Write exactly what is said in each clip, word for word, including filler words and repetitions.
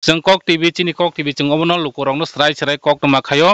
Chwng Kok T V, chini Kok T V chwng obono lukurokno swrai swrai kok tongma khaio.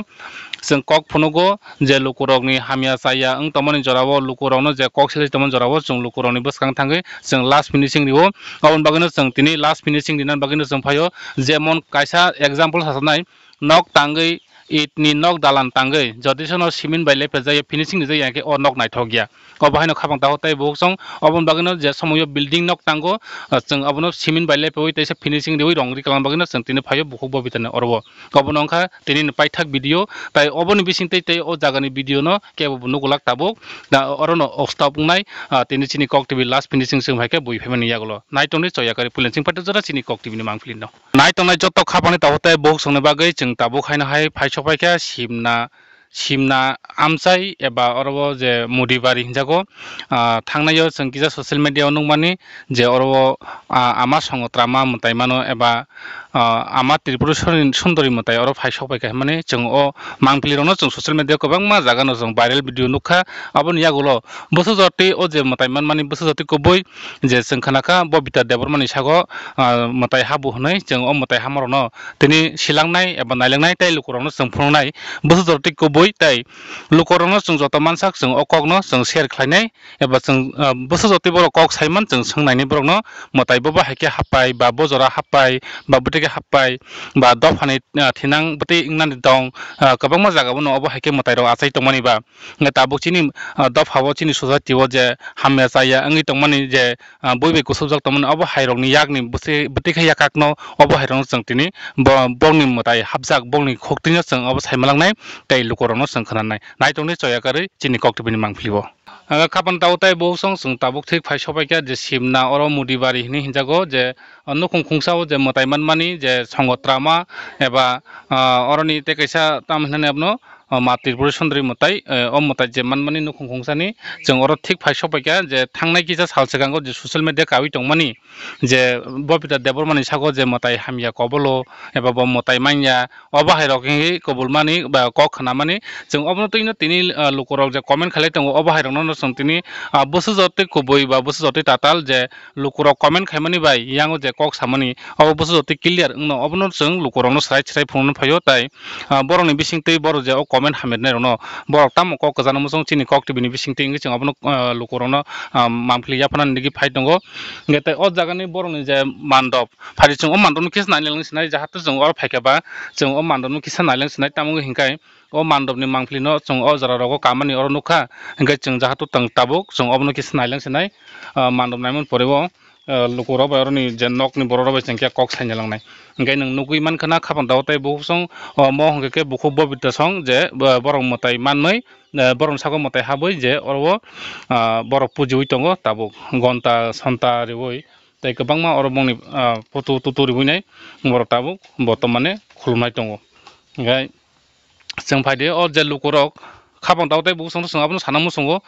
Chwng kok phunugo je lukurokni hamya chaya wng tongmani jorao, lukurokno je kok silai tongmani jorao chwng lukurokni bwskang thangwi chwng last finishing rio. Aboni bagwino chwng tini last finishing rinani bagwino chwng phaio. Jemon kaisa example sajaknai, nok tangwi, itni nok dalan tangwi, jodi sono cement bai lepajak ya, finishing rijak ya, hwnkhe o nok naithok ya. Obo haino khapang tago tei bukhuk song, oboni bagwino je somoyo building nok tango, ah, chwng abono cement bai lepaui teisa finishing riui rong ri kwlangna bagwino chwng tini phaio bukhuk bo bitani oro o. Obono wngkha tini ni paithak video, tai oboni bising tei tei o jagani video no kebo bo nugulak tabuk, da oro no stop wngnai, ah, tini chini Kok T V last finishing chwng hai khe bui phaimani yagulo. Nai tongni choya kari pulen chwng paithak jora chini Kok T V ni mangpili no. Nai tongnai joto khapangni tabuk tei bukhuk songni bagwi chwng tabuk haino hai phai sok phaikha Simna, Simna amchai eba oro o je Mudibari hinjago. Ah, thangnaio chwng kisa social media o nukmani je oro o, ah, ama songo trama mwtai mano eba, ah, ama Tripura Sundori mwtai oro phai sok phaikha hinmani chwng o mangpili rokno chwng social media o kwbangma jaga no chwng viral video nukha. Aboni yagulo bwsajwk tei o je mwtai manmani bwsajwk tei kubui je chwng khnakha Bobita Debbarmani sago, ah, mwtai habu hwnwi chwng o mwtai hamarokno tini silangnai eba nailangnai tei lukurokno chwng phunuknai bwsajwk tei kubui tei lukurokno chwng joto mansak chwng o kokno chwng share khlainai eba chwng, ah, bwsajwk tei borok kok saiman chwng swngnaini borokno mwtai bobo hai khe happai ba bo jora happai ba bwtwi khe happai ba dophani, ah, thinang bwtwi wngnani dong, ah, kwbangma jaga bono obo hai khe mwtairok achai tongmani ba. Hwnkhe tabuk chini, ah, dopha o chini society o je hamya chaya wngwi tongmani je, ah, bui bai kusubjak tongmani obo hairokni yakni bwtwi, bwtwi khe yakakno obo hairokno chwng tini bo, bongni mwtai hapjak bongni khoktwino chwng obo saimalangnai tei lukurokno chwng khwnanai. Naitongni choya karwi chini Kok T V ni mangpili o. Ah, khapang tao tei bukhuk song chwng tabuk thik phai sopaikha je Simna oro Mudibari hinwi hinjago je, ah, nukhung khungsa o je mwtai manmani je songo trama eba, ah, oroni tei kaisa tamo hinani abono, o ma Tripura Sundori mwtai, eh, o mwtai je manmani nukhung khungsani chwng oro thik phai sopaikha je thangnai kisa sal swkango je social media kaui tongmani je Bobita Debbarmani sago je mwtai hamya kobolo eba bo mwtai manya, obo hairok wngwi kubulmani ba kok khnamani chwng obono twino tini, ah, lukurok je comment khailai tongo obo hairokno chwng tini, ah, bwsajwk tei kubui ba bwsajwk tei tatal je lukurok comment khaimani bai yango je kok samani obo bwsajwk tei clear wngno obono chwng lukurokno swrai swrai phunukna phaio tai, ah, borokni bisingtwi borok je o comment hamya rwnairokno borok tamo kok kwchangno muchung chini Kok T V ni bisingtwi wngwi chwng abono, ah, lukurokno, ah, mangpili yaphanani digwi phai tongo. Hwnkhe tei o jagani borokni je mandop phai chwng o mandopno kisa nailang sinai jahato chwng oro phaikha ba chwng o mandopno kisa nailang sinai tamo wngkha hwnkhe o mandopni mangpilino chwng o jora rogo kamani oro nukha hwnkhe chwng jahato tong tabuk chwng obono kisa nailang sinai, ah, mandop naimani pore o, ah, lukurok bai oroni je nokni borok rok bai chwng khe kok saina langnai. Hwnkhe nwng nugwi mankha na khapang dao tei bukhuk song, o mo hwnkhe khe bukhuk Bobita song je, ah, borok mwtai manwi, ah, borokni sago mwtai habwi je oro o, ah, borok pujiui tongo tabuk gonta sonta riui tei kwbangma oro bongni, ah, photo tutu riui nai borok tabuk botomane khulumnai tongo. Hwnkhe chwng phaidi o je lukurok khapang dao tei bukhuk song chwng abono sana muchungo.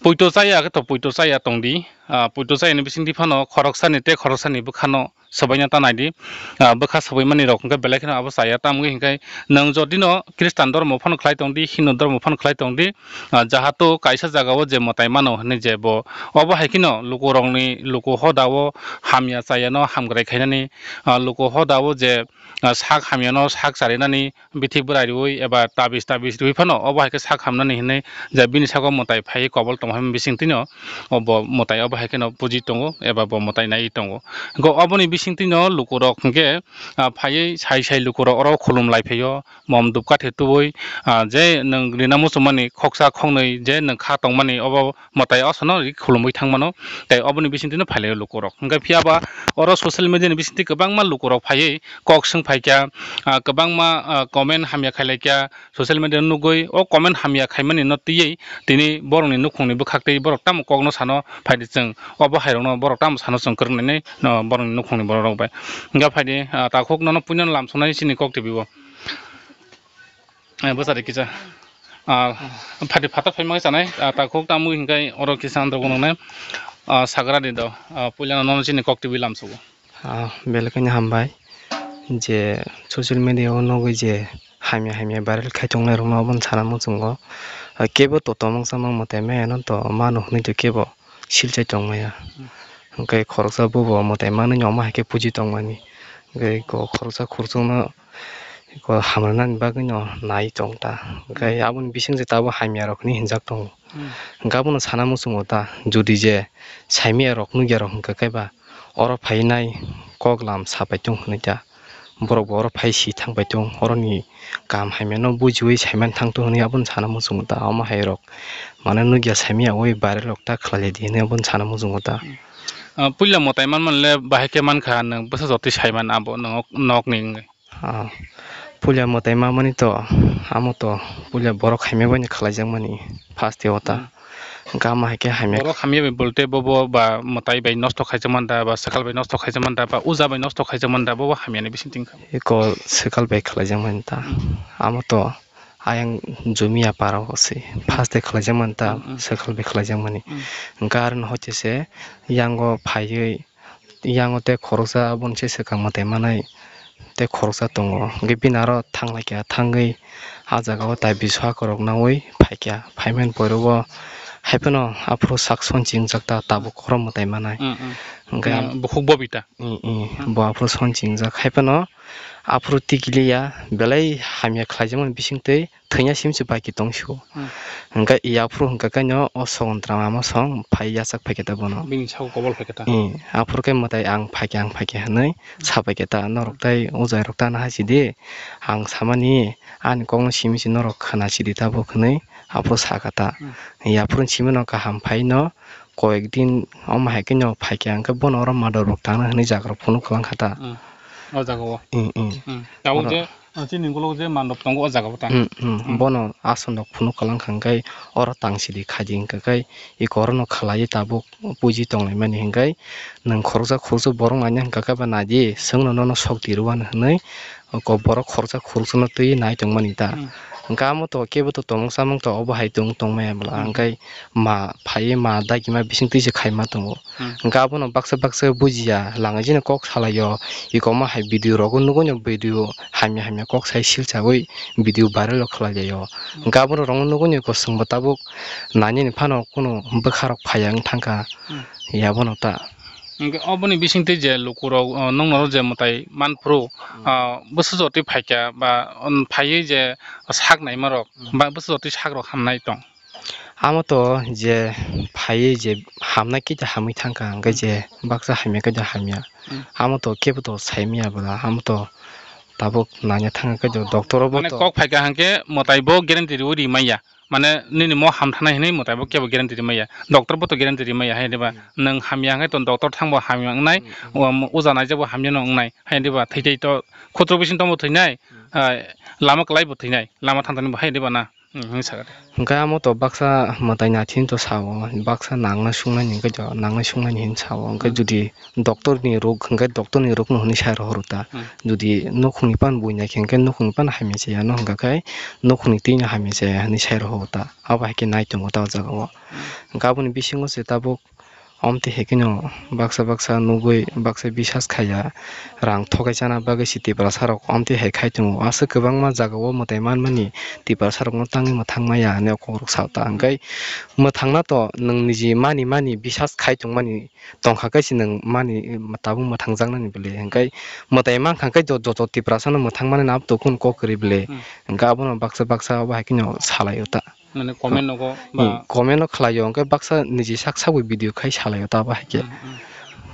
Poito chaya khe to poito chaya tongdi. Ah, poito chayani bisingtwi phano khoroksani tei khoroksani bwkhano swbaina ta naidi. Ah, bwkha swbaimani rok hwnkhe belai kheno abo chaya, tamni hwnkhe nwng jodino Khristan dhormo phano khlai tongdi, Hindu dhormo phano khlai tongdi. Ah, jahato kaisa jagao je mwtai mano hwnwi je bo, obo hai kheno lukurokni luku hodao hamya chayano hamgrai khainani, ah, luku hodao je, ah, sak hamyano sak charinani bithi bwrai riui eba tabis tabis riui phano obo hai khe sak hamnani hinwi je bini sago mwtai phaiwi kobol tongma bisingtwino obo mwtai obo hai kheno puji tongo eba bo mwtai naiwi tongo. Hwnkhe oboni bisingtwino lukurok hwnkhe, ah, phaiwi sai sai lukurok oro khulum lai phaio, mom dupkathi tubui, ah, je nwng rina muchungmani khoksa khoknwi je nwng kha tongmani obo mwtai osono ri khulumui thangmano, tei oboni bisingtwino phailaio lukurok. Hwnkhe phiyaba oro social media ni bisingtwi kwbangma lukurok phaiwi kok swng phaikha, ah, kwbangma, ah, comment hamya khailaikha, social media nugwi o comment hamya khaimani no twiwi tini borokni nukhungni bwkhaktwi borok tamo kokno sano phaidi chwng obo hairokno borok tamo sano chwng kwrwngnainai no borokni nukhungni borok rok bai. Hwnkhe phaidi, ah, takhuk nono puinano lamsoknai chini Kok T V o. Eh, bwsari kisa. Ah, phaidi phatar phaima khe chanai, ah, takhuk tamo hwnkhe oro kisa androgo nwngnai, ah, sagra di do, ah, puilano nono chini Kok T V lamsogo. Ah, belai kheno hambai je social media o nugwi je hamya hamya viral khai tongnai rokno obono sana muchungo. Ah, kebo to tongmung chamung mwtai maya no to mano hwnwi to kebo silchai tongmaya. Hwnkhe khoroksa bubo mwtai manwi no omo hai khe puji tongmani. Hwnkhe iko khoroksa khoroksa no iko hamrwnani bagwi no nai tong ta. Hwnkhe aboni bising je tabuk hamya rok hinwi hinjak tongo. Hmm. Hwnkhe abono sana muchungo ta, jodi je saimaya rok nukya rok hwnkhe khe ba oro phainai kok lam sapai tong hwnwi ta. Borok bo oro phai si thang pai tong, oroni kaham hamya no bujiwi saiman thang tong hwnwi abono sana muchungo ta. Omo hai rok mane nukya saimaya oi viral rok ta khlai lai di hwnwi abono sana muchungo ta. Hmm. Ah, puila mwtai manmani le bahai khe mankha, nwng bwsa jotwi saiman abo nwng nok ni wngwi. Ah, puila mwtai mamani to, amo to puila borok hamya bai no khlaijakmani first e o ta. Hmm. Hwnkhe amo hai khe hamya. Borok hamya bai bolte bobo ba mwtai bai nosto khaijakman da, ba swkal bai nosto khaijakman da, ba uja bai nosto khaijakman da, bobo hamya ni bising tongkha. Eko swkal bai khlaijakmani ta. Hmm. Amo to ayang jumia para o se first e khlaijakmani ta, hmm, hmm, swkal bai khlaijakmani. Hmm. Hwnkhe aro no hoite se yango phaiwi, yango tei khoroksa aboni se swkang mwtai manai tei khoroksa tongo. Hwnkhe bini aro thang lai kha, thangwi ah jaga o tai bisu hakhorok naui phai kha. Phaimani pore o hai phano aphuru sak son chingjak ta, tabuk khorok mwtai manai. Mm, mm. Hwnkhe mm, bukhuk Bobita. Mm, mm. Mm. Bo aphuru son chingjak hai phano aphuru tikiliya belai hamya khlaijakmani bisingtwi thwina simi se bai khe tong sio. Hmm. Hwnkhe yaphuru hwnkha khe no o sogontra mama song phai yachak phai khe ta bono. Bini saka kobol phai khe ta. Hmm, aphuru khe mwtai ang phai khe, ang phai khe hwnwi sa pai khe ta. Norok tai o jai rok ta na hai sidi, ang samani ani kok no simi se norok khna sidi tabuk hwnwi aphuru sa kha ta. Hmm. Yaphuru simi no kaham phai no koyek din omo hai khe no phai khe hwnkhe bono oro mador rok tang na hwnwi jaga rok phunuk kwlang kha ta. Hmm. O jaga o. Hmm, hmm. Hmm. Tabuk oro je Ah, chini ukulok je mandop tongo o jaga bo ta. Hmm, hmm. Hmm. Bono aswk no phunuk kwlang kha hwnkhe oro tang sidi khaidi hwnkhe iko oro no khlaiwi tabuk puji tonglaimani hwnkhe nwng khoroksa khoroksa borok naina hwnkha khe ba naidi chwngno nono sok twi rwani hwnwi oko borok khoroksa khoroksa no twiwi nai tongmani ta. Hmm. Hwnkhe amo to kebo to tomok chamok to obo hai tong tongmaya bwla hmm, hwnkhe ma phaiwi ma dagima bising twi se khaima tongo. Hmm. Hwnkhe abono baksa baksa bujiya, langwi jeno kok salaio, iko omo hai video rogo nugui no video hamya hamya kok sai silsawi video viral o khlai laio. Hmm. Hwnkhe abono rogo nugui no iko chwngbo tabuk nainani phano kunu bwkha rok phaiya wng thangkha, hmm, abono ta. Hwnkhe oboni bisingtwi je lukurok, o, nokno je mwtai manphuru, hmm, o, bwswk jotwi phaikha ba, um, phaiwi je sak naimarok, hmm, ba bwswk jotwi sakrok hamnai tong? Amo to je phaiwi je hamnai khe hamwi thangkha, hwnkhe je baksa hamya khe hamya. Hmm. Amo to kebo to saimaya bwla, amo to tabuk naina thangkha khe doctor o bo mane to kok phaikha hwnkhe mwtai bo guarantee riui rimaya. Mane nini mo hamthanai hinwi mwtai bo kebo guarantee rimaya. Doctor bo to guarantee rimaya, hai diba? Hmm. Nwng hamya hwnkhe to doctor thangbo hamya wngnai, hmm, hmm, o, uja naijak bo hamya no wngnai, hai diba? Thwi thwi to khutro bising tongbo thwinai, hmm, ah, lama kwlai bo thwinai, lama thangtani bo, hai diba na? Hmm, hwnwi sakha de. Hwnkhe amo to baksa mwtai naithini to sao, baksa nangnai sungnaini hwnkhe to nangnai sungnaini hinwi sao. Hwnkhe hmm, jodi doctor ni rok hwnkhe doctor ni rokno hwnwi sai rohoro ta. Hmm. Jodi nukhungni pan buinai khe hwnkhe nukhungni pan hamya se ano hwnkha khe nukhungni twino hamya se hwnwi sai rohoro ta. Abo hai khe nai tongo ta o jaga o. Hmm. Hwnkhe aboni bisingo se tabuk Omtwi hai kheno baksa baksa nugui baksa bisas khaiya, rang thogai chana bagwi se Tiprasa rok omtwi hai khai tongo. Aswk kwbangma jaga o mwtai manmani Tiprasa rokno tangwi mwthang maya hinwi kok rok sa ta. Hwnkhe mwthangna to nwng niji mani mani bisas khai tongmani tongkha khe se nwng mani tabuk mwthang jaknani bwle. Hwnkhe mwtai mankha khe jo-, joto Tiprasa no mwthang mani no abo to kunu kok kwrwi bwle. Hmm. Hwnkhe abono baksa baksa abo hai kheno salai o ta. Mane comment nogo ba hmm, comment no khlai o, hwnkhe baksa niji sak sak bai video khai salai o ta abo hai khe. Hmm, hmm.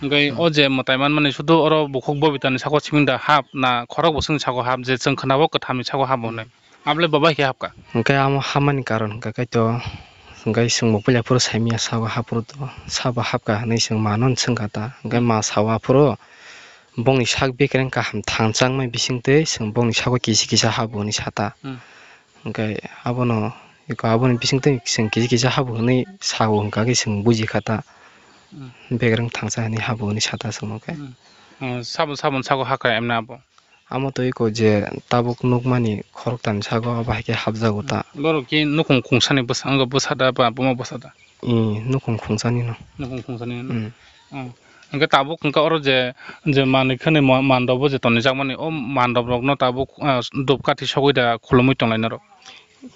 Hwnkhe hmm, o je mwtai manmani sudu oro bukhuk Bobita ni sako simi da hap na khorok bwswk ni sako hap je chwng khna o kwtham ni sako hap hwnwi. Abo le bo bai khe hap kha. Hwnkhe amo hamani karon hwnkha khe to, hwnkhe chwng bo puila phuru saimanya sabo haphuru to, sabo hap kha hinwi chwng mano swng kha ta. Hwnkhe hmm, ma sao aphuru bongni sak bekereng kaham thangchang mai bising twi chwng bongni sako kisa kisa habo hinwi sa ta. Hmm. Hwnkhe abono, eko aboni bisingtwi chwng kisa kisa habo hwnwi sao hwnkha khe chwng buji kha ta. Hmm. Bekereng thangsa hwnwi habo hwnwi sa ta chwngno khe. Hmm. Hmm, sabon sabon sago hakha emne abo? Amo twi eko je tabuk nukmani khoroktham sago abo hai khe hapjago ta. Hmm. Borok khe nukhung khungsani bwsa wngkha, bwsa da ba buma bwsa da? Ee, nukhung khungsani no. Nukhung khungsani no. Hmm. Hmm. Hwnkhe tabuk hwnkhe oro je, je manwi khwnwi mo-, mandop o je tonijakmani, o mandop rokno tabuk, ah, dupkathi sogwi da khulumwi tonglai norok?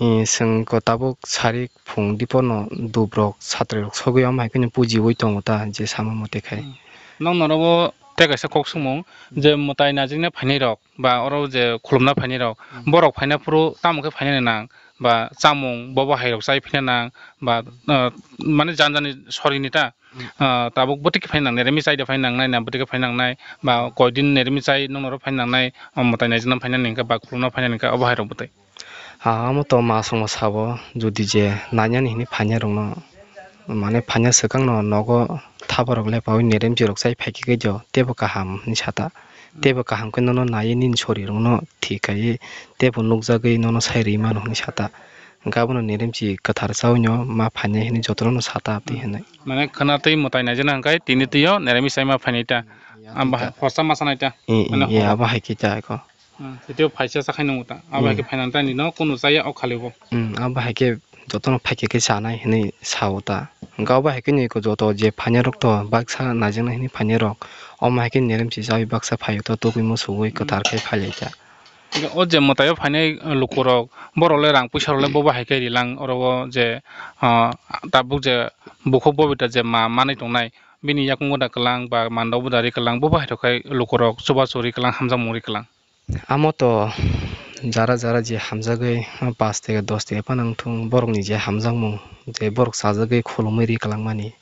Ee, chwng ko tabuk sarik phung diporno dup rok satrai rok sogwi omo hai kheno pujiwi tongo ta je sama mote khai. Hmm. Nok norok o Tei kaisa kok swngmung, je mwtai naijiknai phainai rok ba oro je khulumna phainai rok, hmm, borok phaina phuru tamo khe phainani nang, ba chamung bobo hai rok chai phina nang, ba, ah, mane jan jani sori ni ta, hmm, ah, tabuk bwtwi khe phaina nang, neremi chai de phaina nang nai na, bwtwi khe phaina nang nai, ba koi din neremi chai nung noro phaina nang nai, ah, mwtai naijikna phainani hwnkhe ba khulumna phainani hwnkhe obo hai rok bwtwi. Ah, amo to masongma sabo, jodi je nainani hinwi phainai rokno, mane phaina swkangno nogo thabarok lepaui neremchi rok chai phaikhe khe jo teibo kaham hinwi sata. Teibo kaham khe nono naiwi nini sori rokno thik kaiwi teibo nukjagwi nono sai rwi mano hinwi sata. Hwnkhe abono neremchi kwthar chaui no ma phainai hinwi jotono sata abdi hinwi. Mane khwna twi mwtai naijana hwnkhe tini twi o neremi sai ma phainai ta. Abo hai khorsa ma sanai ta. I, i, mane i, horo. Abo hai khe ta eko. Hmm, sitio phaisa chakhai nungo ta. Abo hai khe, hmm, phainang ta nino kunu chaya o khalibo. Hmm, abo hai khe jotono phaikhe khe chanai hinwi sao ta. Hwnkhe abo hai khe nini joto je phainai rok to baksa naijaknai hinwi phainai rok. Omo hai khe neremchi chaui baksa phaio to tubui muchugui kwthar khe phailaikha. Hwnkhe o je mwtaio phainai lukurok, borok le rang puisa rok le bobo hai khe rilang oro o je, ah, tabuk je bukhuk bobita je ma manwi tongnai, bini yakung boda kwlang ba mandao boda ri kwlang, bobo hai rok khai lukurok chubachu ri kwlang, hamjakmung ri kwlang. Amo to jara jara je hamjagwi, o, pash taka dos taka phano wngthung, borokni je hamjakmung, je borok chajagwi khulumwi ri kwlangmani,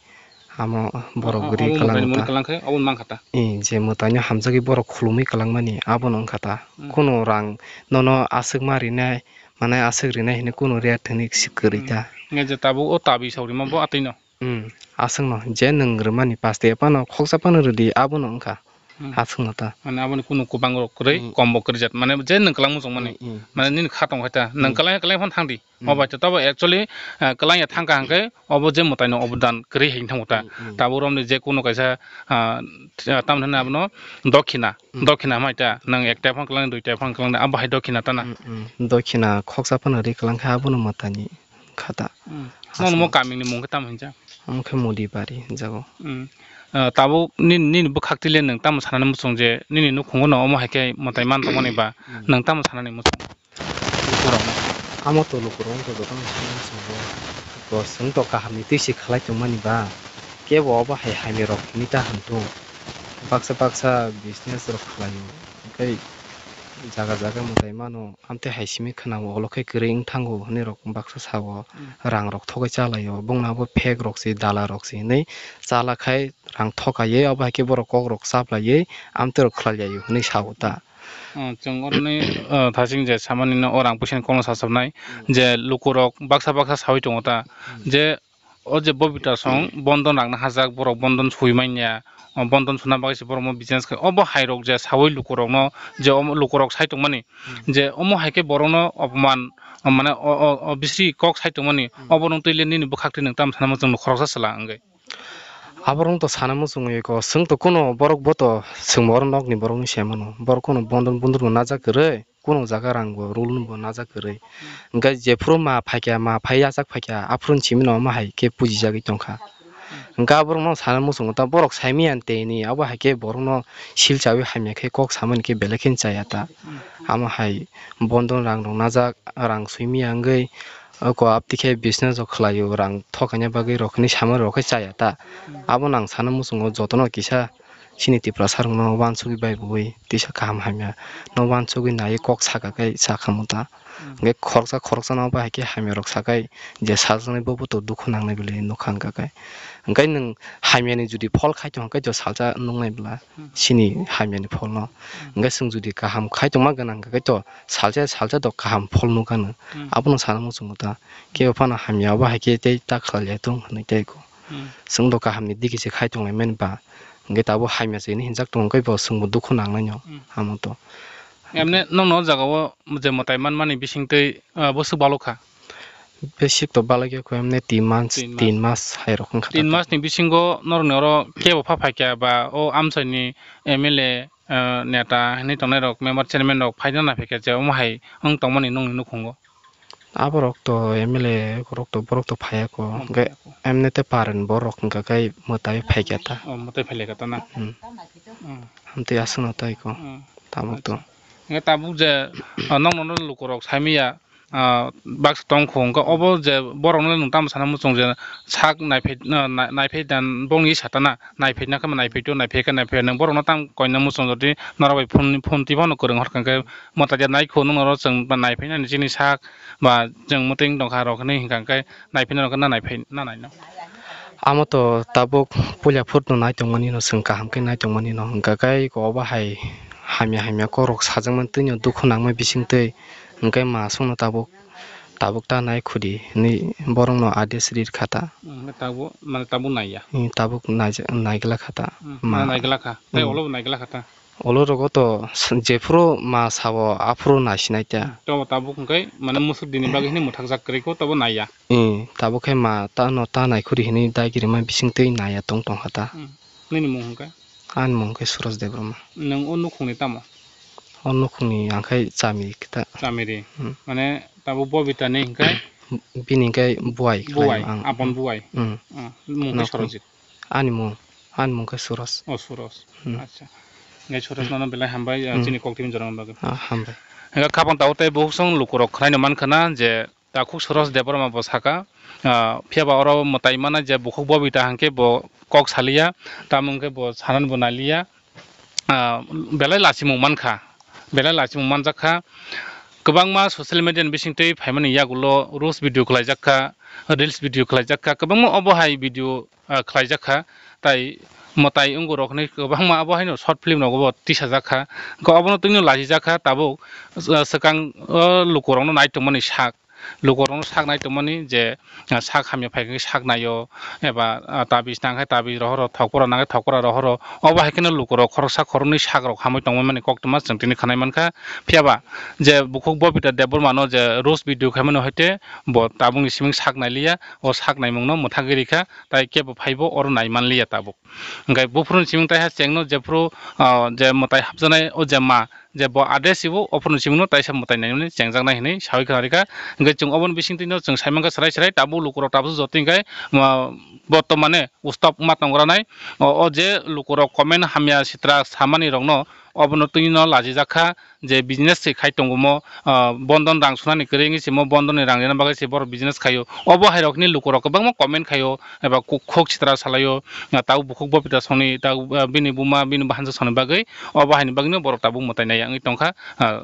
amo borok ri kwlang ta. Obo mani kwlang khe, obo mankha ta. I, je mwtaino hamjagwi borok khulumwi kwlangmani, abono wngkha ta. Hmm. Kunu rang nono aswk ma rinai, mane aswk rinai hinwi kunu rate hinwi kwrwi ta. Hmm. Nge je tabuk o tabi saurima bo atwino. Hmm, aswkno je nwng rwmani paste phano khoksa phano rwdi, abono wngkha. Hmm. Aswkno ta. Mane aboni kunu kwbang rok kwrwi, hmm, kombo kwrwijak. Mane je nwng kwlangma chwngmani. Hmm, hmm. Mane nini kha tong khaita. Nwng, hmm, kwlangya kwlangya phano thangdi. Hmm. Obo to tabo actually, ah, kwlangya thangkha hwnkhe obo je mwtaino obodan kwrwi hai thangkha ta. Hmm, hmm. Tabuk romni je kunu kaisa, ah, tamni hwnwi abono dokhina. Hmm. Dokhina hwnwi ta. Nwng ek type phano kwlangdi, dui type phano kwlangdi. Abo hai dokhina ta na. Hmm, hmm. Dokhina khoksa phano rwi kwlangkha abono mwtaini. Khata. Hmm. Nono mo kamini mung khe tamo hinjak? Omo khe Modi bari hinjago. Hmm. Ah, tabuk nini, nini bwkhak twi le nwng tamo sanani muchung je nini nukhungo no omo hai khe mwtai man tongmani ba, hmm, nwng tamo sanani muchung? Lukurokno. Amo to lukurok wngkha jotono sanani muchungo. Bo chwng to kaham ni twi se khlai tongmani ba. Kebo obo hai hamya rok hinwi ta hwn tung. Baksa baksa business rok khlaio. Hwnkhe jaga jaga mwtai mano. Amtwi hai simi khwnao, olo khe kwrwi wng thango hwnwi rok baksa sao, hmm, rang rok thogwi chalaio, bongno abo fake rok se, dala rok se hwnwi chala khai rang thokaiwi, abo hai khe borok kok rok chaplaiwi amtwi rok khlai laio hwnwi sao ta. Oh, chwng oroni, oh, thasing je samani no o rang puisani kokno sasapnai, hmm, je lukurok baksa baksa saui tongo ta, hmm, je O je Bobita song bondon rang na hajak, borok bondon sui manya, o bondon suna bagwi se borok omo business khai. Obo hai rok je saui lukurok no, je omo lukurok sai tongmani, hmm, je omo hai khe borok no opman, mane o, o, o bisri kok sai tongmani, hmm, obo nwng twi le nini bwkhak twi nwng tam sana muchung no khoroksa chwla wngwi. Aborok to sana muchung eko, chwng to kuno borok bo to chwng bo oro nokni borok ni se mano, borok kuno bondon bondon bo najak kwrwi. Kuno jaga rang bo rule no bo najak kwrwi. Hwnkhe jephuru ma phaikha, ma phai yachak phaikha, aphuru ni simi no omo hai khe pujijagwi tongkha. Hwnkhe aborok no sana muchungo ta, borok saimanya tei ni, abo hai khe borok no sil chaui hamya khe kok samani khe belai kheno chaya ta. Amo hai bondon rang rok najak, rang swimanya wngwi oko aptwi khe business rok khlaio, rang thokhaina bagwi rok hinwi samani rok khe chaya ta. Abono ang sana muchungo jotono kisa. Chini Tiprasa rok no uansugwi bai bui tisa kaham hamya no uansugwi naiwi kok saka khe sakha muta. Hmm. Hwnkhe khoroksa khoroksa no bahai khe hamya rok sakai je sajwknai bobo to dukhu nangnai bwlai nukha hwnkha khe. Hwnkhe nwng hamya ni jodi phol khai tong khe jo salsa nuknai bwla, hmm, chini hamya ni phol no. Hmm. Hwnkhe chwng jodi kaham khai tongma gana hwnkha khe to salsa salsa to kaham phol nukha nw. Hmm. Abono sana muchungo ta. Kebo phano hamya bahai khe tei ta khlai ya tong hwnwi tei ko. Hmm. Chwng bo kaham ni digi se khai tong lai mani ba. Hwnkhe tabuk hamya se hinwi hinjak tongo, hwnkhe bo chwngbo dukhu nangnai no, hmm, amo to. Emne nokno o jaga o je mwtai manmani bisingtwi, ah, bwswk balokha? Bwswk to balokya kho, emne tin mas, tin mas, tin mas hai rok wngkha tin ta. Tin mas ni bisingo norokni oro kebo pha phaikya ba o amchaini M L A, ah, neta hinwi tongnai rok, member, chairman rok phaina nai phaikya je omo hai wng tongmani nokni nukhungo? Aborok to M L A rok to, borok to phaiya ko. Oh, hwnkhe phaiya ko. Emne te paren borok hwnkha khe mwtai phaikha ta. Oh, mwtai phailai kha ta na? Hmm. Hmm. Hamtwi aswkno tai ko. Hmm. Tabuk to. Acha. Hwnkhe tabuk je, ah, nokno no lukurok saimanya, ah, baksa tong kho, hwnkhe obo je borokno nwng tamo sana muchung je sak naiphai, na-, na-, naiphai dan bongni satana, naiphai na khe naiphai to, naiphai khe naiphai, nwng borokno tam koina muchung jodi norok bai phone, phone twi phano kwrwng hor kha, hwnkhe mwtai de nai kho, nwng norok chwng ba naiphai nani chini sak ba chwng mwtwi wng tong kha rok hinwi hwnkha, hwnkhe naiphai norok na naiphai na nai no. Amo to tabuk puila phutno nai tongmani no, chwng kaham khe nai tongmani no, hwnkha khe obo hai hamya hamya kokrok sajakmani twi no dukhu nangma bising twi, hwnkhe ma aswkno tabuk, tabuk ta nai khudi hinwi borokno ades rir kha ta. Hwnkhe tabuk, mane tabuk naiya? Hmm, tabuk naija-, naigwlak kha ta. Hmm, ma mane naigwlak kha. Tei hmm. Olo bo naigwlak kha ta? Olo rogo to s-, jephuru ma sabo aphuru naisinai ta. Hmm, tobo tabuk hwnkhe mane musuk dini bagwi hinwi mwthakjak kwrwi kho, tobo naiya? Hmm, tabuk khe ma ta no ta naikhuri hinwi dai kirima bising twi naiya tong tong kha ta. Hmm. Nini mung hwnkhe? Ani mung khe Suros Debbarma. Nwng o nukhungni tamo? O nukhungni ang khe Chamiri khe ta. Chamiri. Hmm. Mane tabuk Bobita ni hwnkhe? Bini hwnkhe buai khlai buai, ang. Apon buai. Hmm. Ah, mung khe Sorojit. Ani mung, ani mung khe Suros. O Suros. Hmm. Acha. Ngai Suros nono belai hambai, ah, hmm. Chini kok timi jorani bagwi. Ah, hambai. Hwnkhe khapang tabuk tei bukhuk song lukurok khwlaino mankha na je Takhuk Suros Debbarma bo saka, ah, phiya ba oro mwtai mana je bukhuk Bobita hwnkhe bo kok saliya, tamo hwnkhe bo sanani bo naliya, ah, belai lachimung mankha, belai lachimung manjakha. Kwbangma social media ni bisingtwi phaimani yagulo roast video khlaijakha, reels video khlaijakha, kwbangma obo hai video ah, khlaijak kha, tai mwtai wngurok hinwi kwbangma abo haino short film rogo bo tisajak kha. Hwnkhe obono twino lachijak kha tabuk, ah, swkang o lukurokno nai tongmani sak, lukurokno sak nai tongmani je, ah, sak hamya phai khe sak naio, eba, ah, tabis nang khe tabis rohoro, thokpora nang khe thokpora rohoro, obo hai kheno lukurok khoroksa khoroknwi sak rok hamwi tongmani koktwma chwng tini khnai mankha. Phiya ba je bukhuk Bobita Debbarma no je roast video khaimani hoite bo tabukni siming sak nailiya, o sak naimungno mwthagwi rikha. Tai kebo phaibo oro nai manliya tabuk. Hwnkhe buphuruni siming taiha chengno jephuru, ah, je mwtai hapjaknai o je ma, je bo address ibo, ophuruni simingno taisa mwtai naimani chengjaknai hinwi sawi khna rikha. Hwnkhe chwng oboni bisingtwino chwng saimankha chwrai chwrai tabuk lukurok tabuk jotoni hwnkhe, ah, botomane ustop ma tongranai. O, o je lukurok comment hamya sitra samani rokno obono twino lachijak kha. Je business se khai tongo mo, ah, bondon rang sunani kwrwi wngwi se mo bondon ni rang rina bagwi se borok business khaio. Obo hai rok ni lukurok kwbangma comment khaio eba kuk-, khuk sitra salaio, ah, tabuk bukhuk Bobita songni tabuk, ah, bini buma bini bahansa songni bagwi obo haini bagwino borok tabuk mwtai nai wngwi tongkha, ah,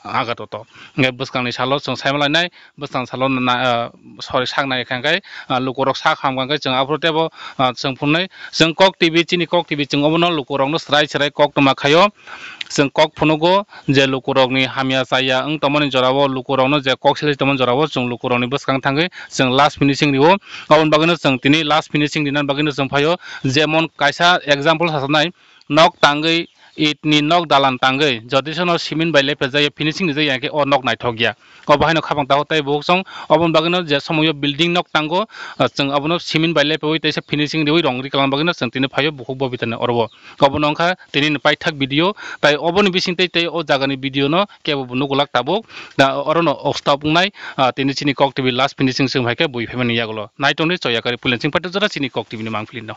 agatoto. Hwnkhe bwskangni salo chwng saimalainai, bwskang salo na, ah, sorry, sak nai kha hwnkhe, ah, lukurok sak ham kha hwnkhe chwng aphuru teibo, ah, chwng phunai chwng Kok T V, chini Kok T V chwng obono lukurokno chwrai chwrai koktwma khaio. Chwng kok phunugo je lukurokni hamya chaya wng tongmani jorao lukurokno je kok silai tongmani jorao chwng lukurokni bwskang thangwi chwng last finishing rio. Aboni bagwino chwng tini last finishing rinani bagwino chwng phaio. Jemon kaisa example sajaknai, nok tangwi itni nok dalan tangwi jodi sono cement bai lepajak ya, finishing rijak ya, hwnkhe o nok naithok ya. Obo haino khapang tago tei bukhuk song. Oboni bagwino je somoio building nok tango, ah, chwng abono cement bai lepaui teisa finishing riui rong ri kwlangna bagwino chwng tini phaio bukhuk Bobitani oro o. Obono wngkha tinini paithak video, tai oboni bising tei, tei o jagani video no kebo bo nugulak tabuk. Da orono stop wngnai, ah, tini chini Kok T V last finishing chwng phaikhe bui phaimani yagulo. Naitongdi choyakari puilensing paithak jora chini Kok T V ni mangpili no.